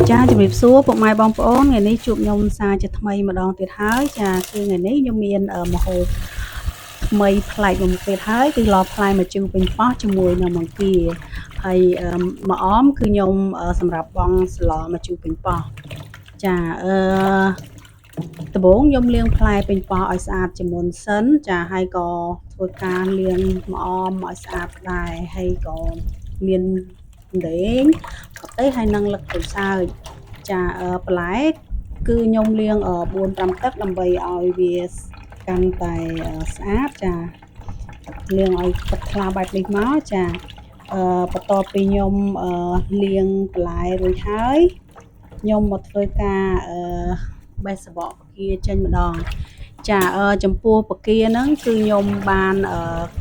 ចាជំរាបសួរពុកម៉ែបងប្អូនថ្ងៃនេះជួបខ្ញុំសាជាថ្មីម្ដងទៀតហើយចាគឺថ្ងៃនេះខ្ញុំមានម្ហូបថ្មីប្លែកមួយមុខទៀតហើយគឺឡផ្លែម្ជូរប៉េងប៉ោះជាមួយនឹងបង្គាហើយម្អមគឺខ្ញុំសម្រាប់បងស្លម្ជូរប៉េងប៉ោះចាអឺដំបូងខ្ញុំលាងផ្លែប៉េងប៉ោះឲ្យស្អាតជាមុនសិនចាហើយក៏ធ្វើការលាងម្អមឲ្យស្អាតដែរហើយក៏មានដេងប្រទេសហើយនឹងលឹកក្រូចសើចចាបន្លែគឺខ្ញុំលាង4 5ទឹកដើម្បីឲ្យវាកាន់តែស្អាតចាលាងឲ្យទឹកថ្លាបែបនេះមកចាបន្ទាប់ពីខ្ញុំលាងបន្លែរួចហើយខ្ញុំមកធ្វើការបេះសបកបង្គាចេញម្ដងចាចំពោះបង្គាហ្នឹងគឺខ្ញុំបាន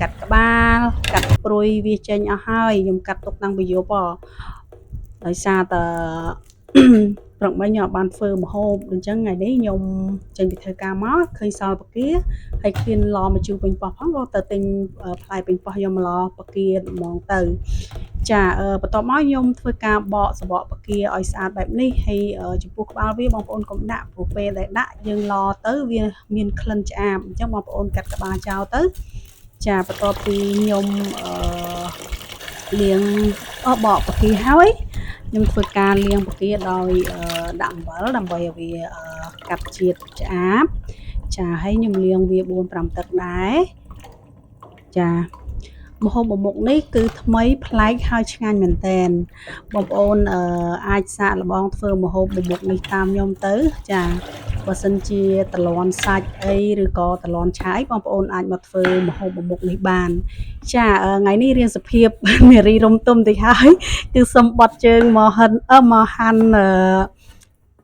កាត់ក្បាលកាត់ព្រុយវាចេញអស់ហើយខ្ញុំកាត់ទុកតាំងពីយប់ដោយសារតែព្រឹកមិញខ្ញុំអត់បានធ្វើម្ហូបអញ្ចឹងថ្ងៃនេះខ្ញុំចេញពីធ្វើការមកឃើញសល់បង្គាហើយឃ្លានឡម្ជូរប៉េងប៉ោះផងក៏ទៅទិញផ្លែប៉េងប៉ោះយកមកឡបង្គាហ្មងទៅចាបន្ទាប់មកខ្ញុំធ្វើការបកសបកបង្គាឲ្យស្អាតបែបនេះហើយចំពោះក្បាលវាបងប្អូនកុំដាក់ព្រោះពេលដែលដាក់យើងឡទៅវាមានក្លិនឆ្អាបអញ្ចឹងបងប្អូនកាត់ក្បាលចោលទៅចាបន្ទាប់ពីខ្ញុំលាងបកបង្គាហើយខ្ញុំធ្វើការលាងបង្គាដោយដាក់អំបិលដើម្បីឲ្យវាកាត់ជាតិឆ្អាបចាហើយខ្ញុំលាងវា4 5ទឹកដែរចាម្ហូបមួយមុខនេះគឺថ្មីប្លែកហើយឆ្ងាញ់មែនទែនបងប្អូនអាចសាកល្បងធ្វើម្ហូបមួយមុខនេះតាមខ្ញុំទៅចាបើសិនជាតលន់សាច់អីឬក៏តលន់ឆាអីបងប្អូនអាចមកធ្វើម្ហូបមួយមុខនេះបានចាថ្ងៃនេះរៀងសភាពនារីរំទុំតិចហើយគឺសុំបត់ជើងមកហិនមកហាន់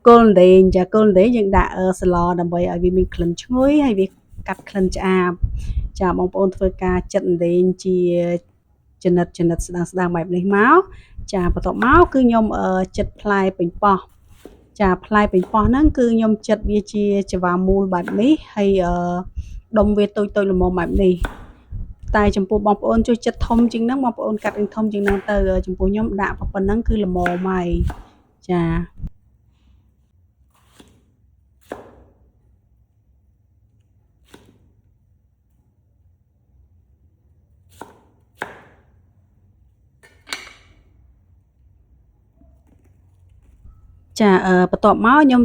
គល់ដេងចាគល់ដេងយើងដាក់ស្លដើម្បីឲ្យវាមានក្លិនឈ្ងុយហើយវាកាត់ក្លិនឆ្អាបចាបងប្អូនធ្វើការចិតដេងជាចំណិតចំណិតស្ដើងស្ដើងបែបនេះមកចាបន្ទាប់មកគឺខ្ញុំចិតផ្លែប៉េងប៉ោះចាផ្លែប៉េងប៉ោះហ្នឹងគឺខ្ញុំចិតវាជាចង្វាមូលបែបនេះហើយដុំវាតូចៗល្មមបែបនេះតែចំពោះបងប្អូនចូលចិត្តធំជាងហ្នឹងបងប្អូនកាត់រឿងធំជាងហ្នឹងទៅចំពោះខ្ញុំដាក់ប៉ុណ្ណឹងគឺល្មមហើយចាចាបន្ទាប់មកខ្ញុំ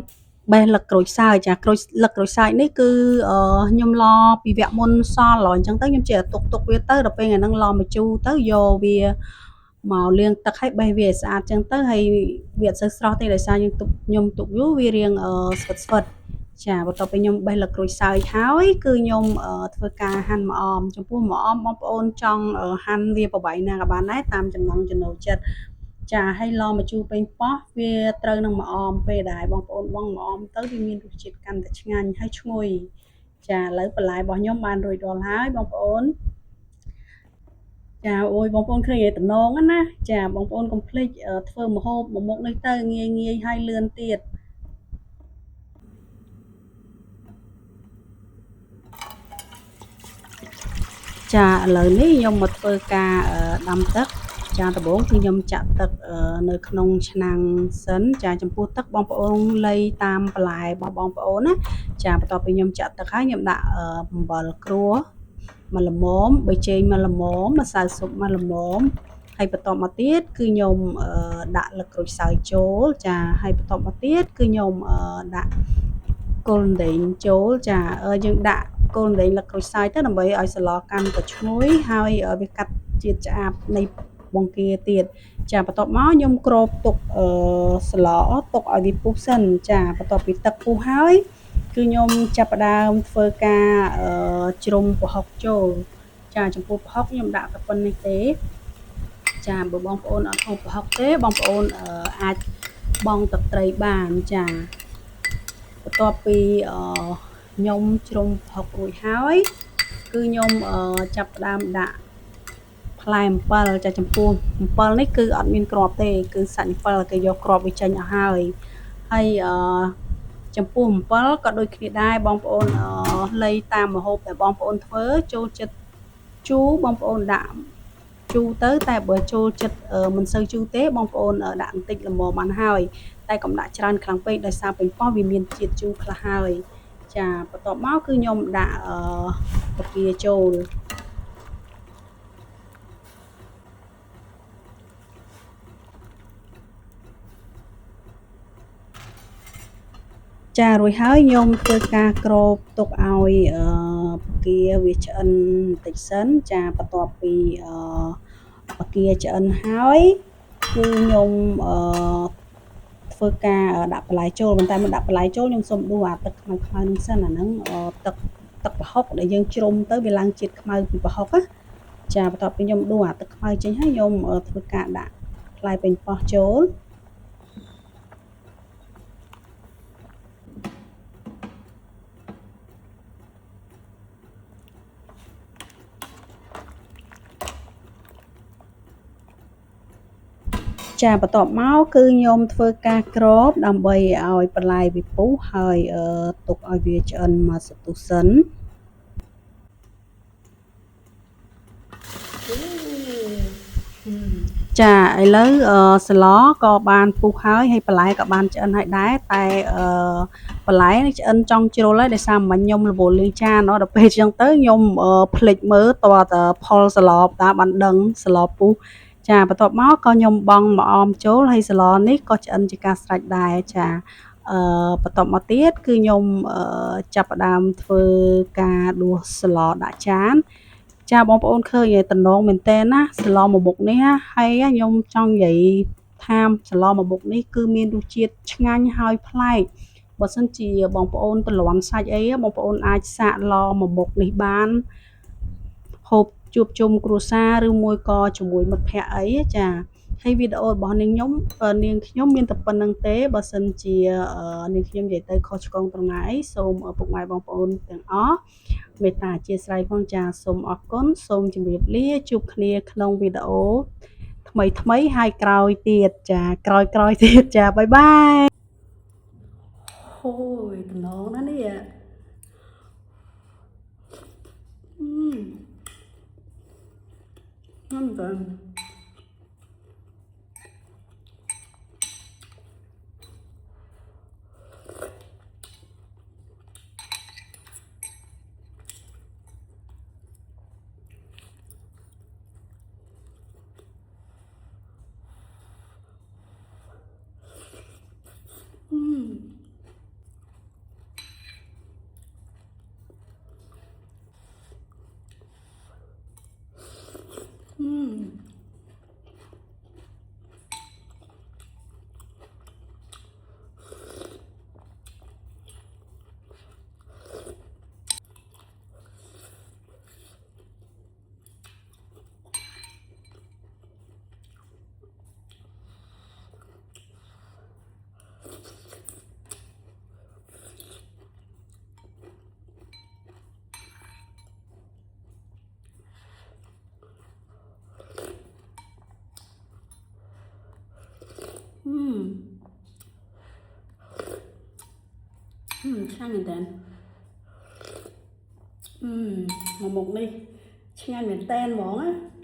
បេះលឹកក្រូចសើចចាក្រូចលឹកក្រូចសើចនេះគឺខ្ញុំឡពីវគ្គមុនសល់អញ្ចឹងទៅខ្ញុំចេះទុកវាទៅដល់ពេលថ្ងៃហ្នឹងឡម្ជូរទៅយកវាមកលាងទឹកឲ្យបេះវាឲ្យស្អាតចឹងទៅហើយវាអត់សូវស្រស់ទេដោយសារយើងទុកខ្ញុំទុកយូរវារៀងស្វិតស្វិតចាបន្ទាប់ពីខ្ញុំបេះលឹកក្រូចសើចហើយគឺខ្ញុំធ្វើការហាន់ម្អមចំពោះម្អមបងប្អូនចង់ហាន់វាប្រវែងណាក៏បានដែរតាមចំណង់ចំណូលចិត្តចាហើយឡម្ជូរប៉េងប៉ោះវាត្រូវនឹងម្អមពេលដែរបងប្អូនបងម្អមទៅវាមានរសជាតិកាន់តែឆ្ងាញ់ហើយឈ្ងុយចាឥឡូវបន្លែរបស់ខ្ញុំបានរួចរាល់ហើយបងប្អូនចាអូយបងប្អូនឃើញឯតំណងណាចាបងប្អូនកុំភ្លេចធ្វើម្ហូបមួយមុខនេះទៅងាយងាយហើយលឿនទៀតចាឥឡូវនេះខ្ញុំមកធ្វើការដាំទឹកចាដំបូងគឺខ្ញុំចាក់ទឹកនៅក្នុងឆ្នាំងសិនចាចំពោះទឹកបងប្អូនលៃតាមបន្លែរបស់បងប្អូនណាចាបន្ទាប់ពីខ្ញុំចាក់ទឹកហើយខ្ញុំដាក់អំបិលគ្រួមួយល្មមប៊ីចេងមួយល្មមម្សៅស៊ុបមួយល្មមហើយបន្តមកទៀតគឺខ្ញុំដាក់លឹកក្រូចសើចចូលចាហើយបន្តមកទៀតគឺខ្ញុំដាក់គល់ដេងចូលចាយើងដាក់គល់ដេងលឹកក្រូចសើចទៅដើម្បីឲ្យស្លកាន់តែឈ្ងុយហើយវាកាត់ជាតិឆ្អាបនៃបង្គាទៀតចាបន្ទាប់មកខ្ញុំគ្របទុកស្លទុកឲ្យវាពុះសិនចាបន្ទាប់ពីទឹកពុះហើយគឺខ្ញុំចាប់ផ្ដើមធ្វើការជ្រុំប្រហុកចូលចាចំពោះប្រហុកខ្ញុំដាក់តែប៉ុណ្្នេះទេចាបើបងប្អូនអត់ហូបប្រហុកទេបងប្អូនអាចបង់ទឹកត្រីបានចាបន្ទាប់ពីខ្ញុំជ្រុំប្រហុករួចហើយគឺខ្ញុំចាប់ផ្ដើមដាក់ផ្លែអំពិលចាចំពោះអំពិលនេះគឺអត់មានគ្រាប់ទេគឺសាច់អំពិលគេយកគ្រាប់វាចេញអស់ហើយហើយចំពោះអំពិលក៏ដូចគ្នាដែរបងប្អូនលៃតាមម្ហូបដែលបងប្អូនធ្វើចូលចិត្តជូរបងប្អូនដាក់ ជូរទៅតែបើចូលចិត្តមិនសូវជូរទេបងប្អូនដាក់បន្តិចល្មមបានហើយតែកុំដាក់ច្រើនខ្លាំងពេកដោយសារប៉េងប៉ោះវាមានជាតិជូរខ្លះហើយចាបន្ទាប់មកគឺខ្ញុំដាក់បង្គាចូលចារួចហើយខ្ញុំធ្វើការគ្របទុកឲ្យបង្គាវាឆ្អិនបន្តិចសិនចាបន្ទាប់ពីបង្គាឆ្អិនហើយគឺខ្ញុំធ្វើការដាក់បន្លែចូលប៉ុន្តែមិនដាក់បន្លែចូលខ្ញុំសូមដួសអាទឹកខ្មៅខ្មៅនឹងសិនអាហ្នឹងទឹកទឹកប្រហុកដែលយើងជ្រុំទៅវាឡើងជាតិខ្មៅពីប្រហុកណាចាបន្ទាប់ពីខ្ញុំដួសអាទឹកខ្មៅចេញហើយខ្ញុំធ្វើការដាក់ផ្លែប៉េងប៉ោះចូលចាបន្ទាប់មកគឺខ្ញុំធ្វើការគ្របដើម្បីឲ្យបន្លែវាពុះហើយទុកឲ្យវាឆ្អិនមកសន្ទុះសិនចាឥឡូវស្លក៏បានពុះហើយហើយបន្លែក៏បានឆ្អិនហើយដែរតែបន្លែនេះឆ្អិនចង់ជ្រុលហើយដោយសារមិញខ្ញុំរវល់លាងចានដល់ពេលអញ្ចឹងទៅខ្ញុំភ្លេចមើលតើផលស្លតាបានដឹងស្លពុះចាបន្ទាប់មកក៏ខ្ញុំបង់ម្អមចូលហើយស្លនេះក៏ឆ្អិនជាការស្រេចដែរចាបន្ទាប់មកទៀតគឺខ្ញុំចាប់ផ្ដើមធ្វើការដួសស្លដាក់ចានចាបងប្អូនឃើញឯតំណងមែនតើណាស្លមួយមុខនេះហើយខ្ញុំចង់និយាយថាស្លមួយមុខនេះគឺមានរសជាតិឆ្ងាញ់ហើយប្លែកបើសិនជាបងប្អូនទ្រាន់សាច់អីបងប្អូនអាចសាកឡមួយមុខនេះបានហូបជួបជុំគ្រួសារឬមួយក៏ជាមួយមិត្តភ័ក្តិអីចាហើយវីដេអូរបស់នាងខ្ញុំនាងខ្ញុំមានតែប៉ុណ្្នឹងទេបើសិនជានាងខ្ញុំនិយាយទៅខុសឆ្គងត្រង់ណាអីសូមពុកម៉ែបងប្អូនទាំងអស់មេត្តាអធ្យាស្រ័យផងចាសូមអរគុណសូមជម្រាបលាជួបគ្នាក្នុងវីដេអូថ្មីថ្មីហើយក្រោយទៀតចាក្រោយក្រោយទៀតចាបាយបាយអូយតំណងណាស់នេះអឺហ្នឹងតើ ឆ្ងាញ់មែនតើមួយមុខនេះឆ្ងាញ់មែនតើហ្មងណា។